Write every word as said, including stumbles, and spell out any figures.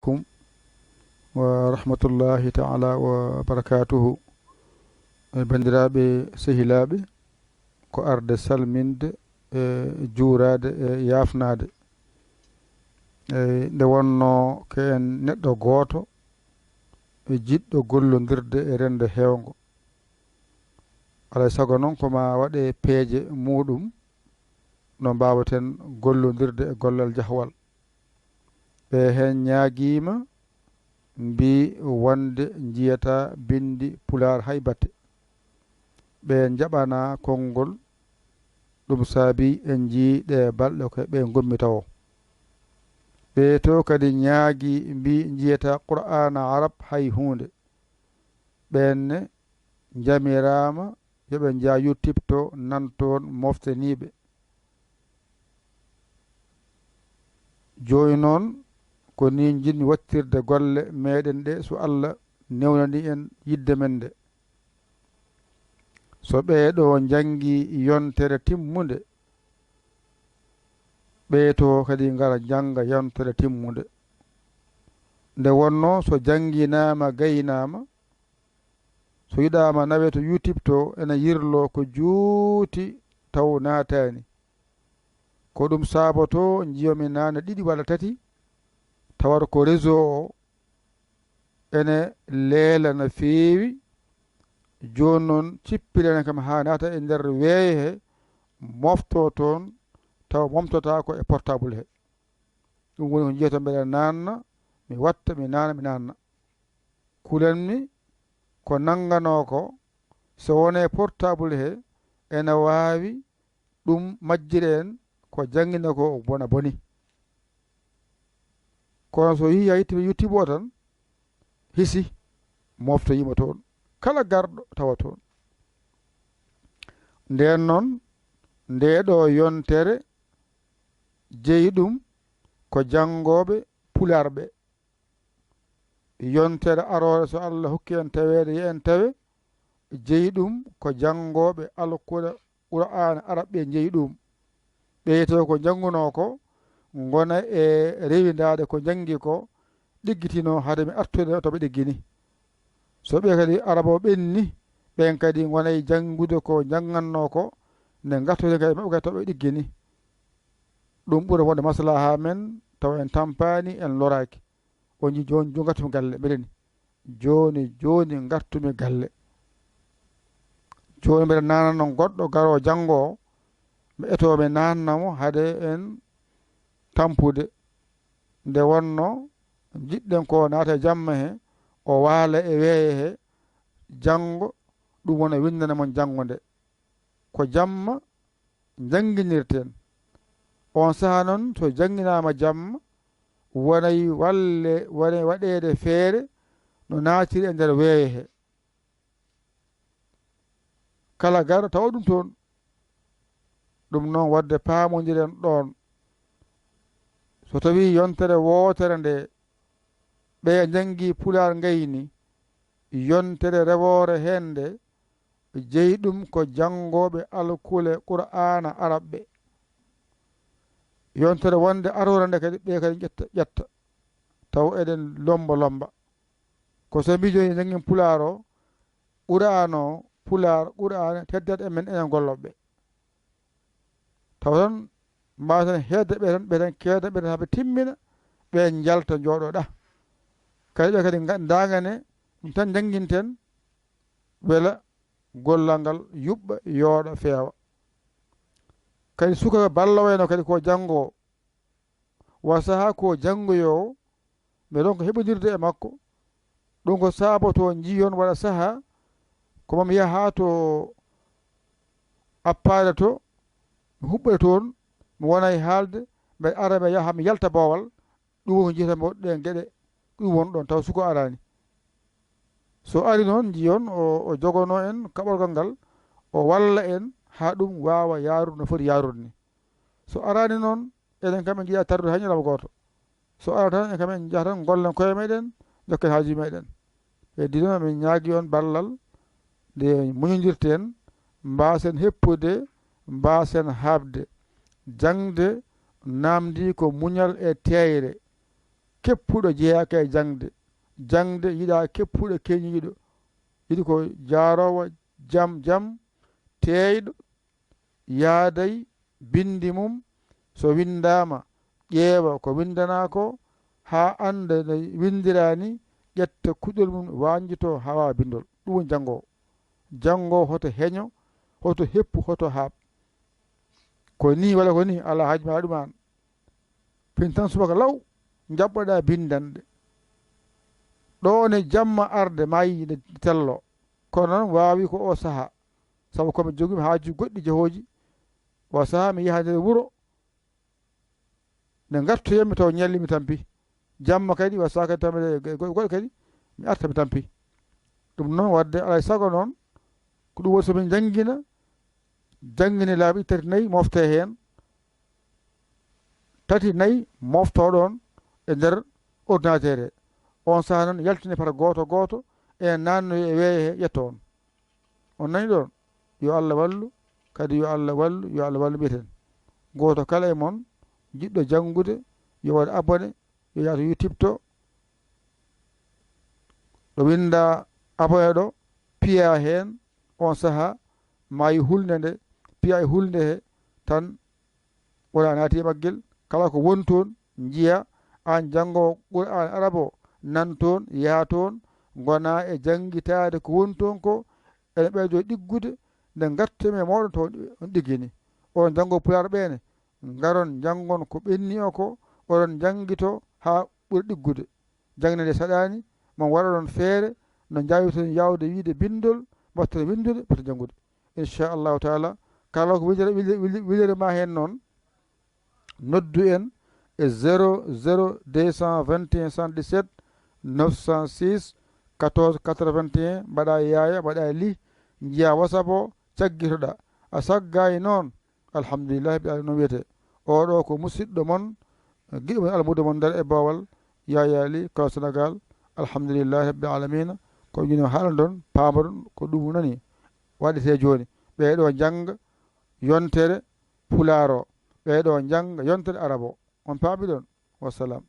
Kum wa rahmatullahi ta'ala wa barakatuhu. E, banndiraaɓe, sehilaaɓe, ko arde salminde, e juuraade, e yaafnaade. E, nde wonnoo ko en neɗɗo gooto, e jiɗɗo gollondirde e renndo heewngo. Alaa e sago noon, ko maa waɗe peeje muuɗum no mbaawaten gollondirde e gollal jahwal. Ɓe heen ñaagiima, mbii wonde njiyataa binndi Pulaar hay batte. Ɓe njaɓanaa konngol, ɗum saabii en njiyii ɗee balɗe ko ɓe ngommi tawo. Ɓee to kadi ñaagii, mbii njiyataa Qur'aana Arab hay huunde. Ɓeen ne njamiraama yo ɓe njah YouTube to, nan toon moftaniiɓe. Jooni noon, ko nii njiɗmi waɗtirde golle meeɗen ɗe, so Alla newnanii en yiɗde men nde. So ɓee ɗoo njanngii yontere timmunde, ɓee to kadi ngara njannga yontere timmunde. Nde wonnoo, so jannginaama, gaynaama, so yiɗaama nawee to YouTube to, ena yirloo ko juuti taw naataani. Ko ɗum saabotoo njiyomi naane ɗiɗi walla tati, tawata ko réseau o ene leela no feewi. Jooni noon, cippilen kam haa naata e nder weeyo he, moftoo toon, taw momtotaako e portable he. Ɗum woni ko njiyata mbeɗa naanna, mi watta, mi naana, mi naanna. Kulanmi ko nannganoo ko, so wonee portable he, ene waawi ɗum majjira en ko janngina ko bona boni. Kono so yehii haa yettii YouTube o tan, hisi, moftoyiima toon. Kala garɗo tawa toon. Ndeen noon, ndee ɗoo yontere jeyi ɗum ko janngooɓe Pulaar ɓe. Yontere aroore, so Alla hokki en taweede, yo en tawe, jeyi ɗum ko janngooɓe alkule Qur'aana Arab ɓe njeyi ɗum. Ɓeyto ko njanngunoo ko, ngona e rewindaade ko njanngi ko, ɗiggitinoo hade mi artude to ɓe ɗiggini. So ɓe kadi Arab o ɓenni, ɓeen kadi ngona e janngude ko njanngannoo ko, nde ngartoden kadi maɓɓe kadi to ɓe ɗiggini. Ɗum ɓura wonde maslaha men, tawa en tampaani, en loraaki. O jii jooni, jooni ngartumi galle, mbiɗen jooni, jooni ngartumi galle. Jooni mbeɗa naana noon goɗɗo garoo janngo o, mi etoo mi naanna mo hade en tampude. Nde wonnoo njiɗɗen ko naata e jamma he, o waala e weeyo he, janngo ɗum wona winndana mon janngo nde. Ko jamma njannginirten. Oon sahaa noon, so jannginaama jamma, wonay walle, wonay waɗeede feere no naatiri e nder weeyo he. Kala garɗo tawa ɗum toon. Ɗum noon, waɗde paamondiren ɗoon. So tawii yontere wootere nde, ɓe njanngi Pulaar ngayni, yontere rewoore heen nde, jeyi ɗum ko janngooɓe alkule Qur'aana Arab ɓe. Yontere wonde aroore nde kadi, ɓe kadi ƴetta, ƴetta. Taw eɗen lomba lomba. Ko so mbii jooni njanngen Pulaar o, Qur'aana o, Pulaar, Qur'aana teddat e men enen gollooɓe ɓe. Taw tan mbaawaten heedde ɓe tan, ɓe tan keeda, ɓe tan haa ɓe timmina, ɓe njalta njooɗoɗa. Kadi ɓe kadi nga-, ndaangane, ɗum tan njannginten, wela gollal ngal yuɓɓa, yooɗa, feewa. Kadi suka ballowayno kadi ko janngoowo, wa sahaa ko janngoyoowo, mi ronka heɓondirde e makko. Ɗum ko saabotoo njiyon waɗa sahaa, ko maa mi yaha to appaare to, mi huɓɓa toon, mi wona e haalde, mbeɗa ara, mi yaha, mi yalta boowal, ɗum woni ko njiyata mbo ɗeen geɗe, ɗum woni ɗoon, taw suka araani. So ari noon, njiyon o, o jogonoo en kaɓorgal ngal, o walla en haa ɗum waawa yaarude no foti yaarude ni. So araani noon, enen kam en njiɗaa tardude hay ñalawma gooto. So ara tan, en kam en njaha tan, ngollen koye meɗen, njokken haajuuji meɗen. Heddi noon, min ñaagi on ballal, nde muñondirten, mbaasen heppude, mbaasen haɓde. Jaŋde naamndii ko muñal e teeyre. Keppuɗo jeyaaka e jaŋde. Jaŋde yiɗaa keppuɗo keñiiɗo. Yiɗi ko jaaroowo jam jam, teeyɗo, yaaday binndi mum, so winndaama, ƴeewa ko winndanaa ko, haa annda no winndiraa ni, ƴetta kuɗol mum, wañjito haa waawa binndol. Ɗum woni janngoowo. Janngoowo hoto heño, hoto heppu, hoto haaɓ. Ko nii walla ko nii, alaa haaju maa ɗum aan. Fin tan subaka law, njaɓɓoɗaa binndanɗe. Ɗo ne jamma arde, maayi nde tello. Kono noon waawi ko o sahaa. Sabu ko mi jogii mi haaju goɗɗi jehooji. Wa sahaa mi yaha nder wuro. Nde ngartoyammi taw ñalli mi tampi. Jamma kadi wa sahaa kadi tammi goɗɗo kadi mi arta mi tampi. Ɗum noon waɗde alaa e sago noon. Ko ɗum woni so min njanngina, janngine laabi tati nayi mofte heen. Tati nayi moftoo ɗoon e nder ordinateur he. On sahaa noon yaltine par gooto gooto, ene naannoyi e weeyo he ƴetta on. On nani ɗoon? Yo Allah wallu, kadi yo Allah wallu, yo Allah wallu mbiyeten. Gooto kala e mon jiɗɗo janngude, yo waɗ abonné, yo yaah to YouTube to, ɗo winnda abonné ɗo, piya heen, on sahaa maayi hulnde nde, piya e hulnde he tan, wona a naati e maggel, kala ko woni toon njiya, aan janngoowo Qur'aan Arab o, nan toon, yaha toon, ngona e janngitaade ko woni toon ko, ene ɓeydo ɗiggude, nde ngartumi e mooɗon taw on ɗiggini. Oɗon janngoo Pulaar ɓeene, ngaron njanngon ko ɓenni o ko, oɗon njanngito haa ɓura ɗiggude. Jaŋde nde saɗaani, mon waɗa ɗon feere no njaawirton yaawde wiyde binndol, mbaɗton winndude, mbaɗton janngude. Inchallahu taala, kala ko wiyde, wiyde, wiyde, wiyde ma heen noon, noddu en e zéro zéro deux cent vingt et un soixante-dix-sept neuf cent six quatorze quatre-vingt-un, mbaɗa yaaya, mbaɗa li, njiya WhatsApp o, caggitoɗa. A saggayi noon, alhamdulillahi rabbil alamin, noon wiyete. Oɗo ko musidɗo mon, giɗo mon, almudo mon nder e boowal, Yaya Ly, Kala Sénégal, alhamdulillahi rabbil alamina. Ko ƴino haalondon, paamodon, ko ɗum nani waɗete jooni. Ɓeeɗo njannga yontere pulaar o, ɓeeɗo njannga yontere arab o. On paami ɗon? Wassalam.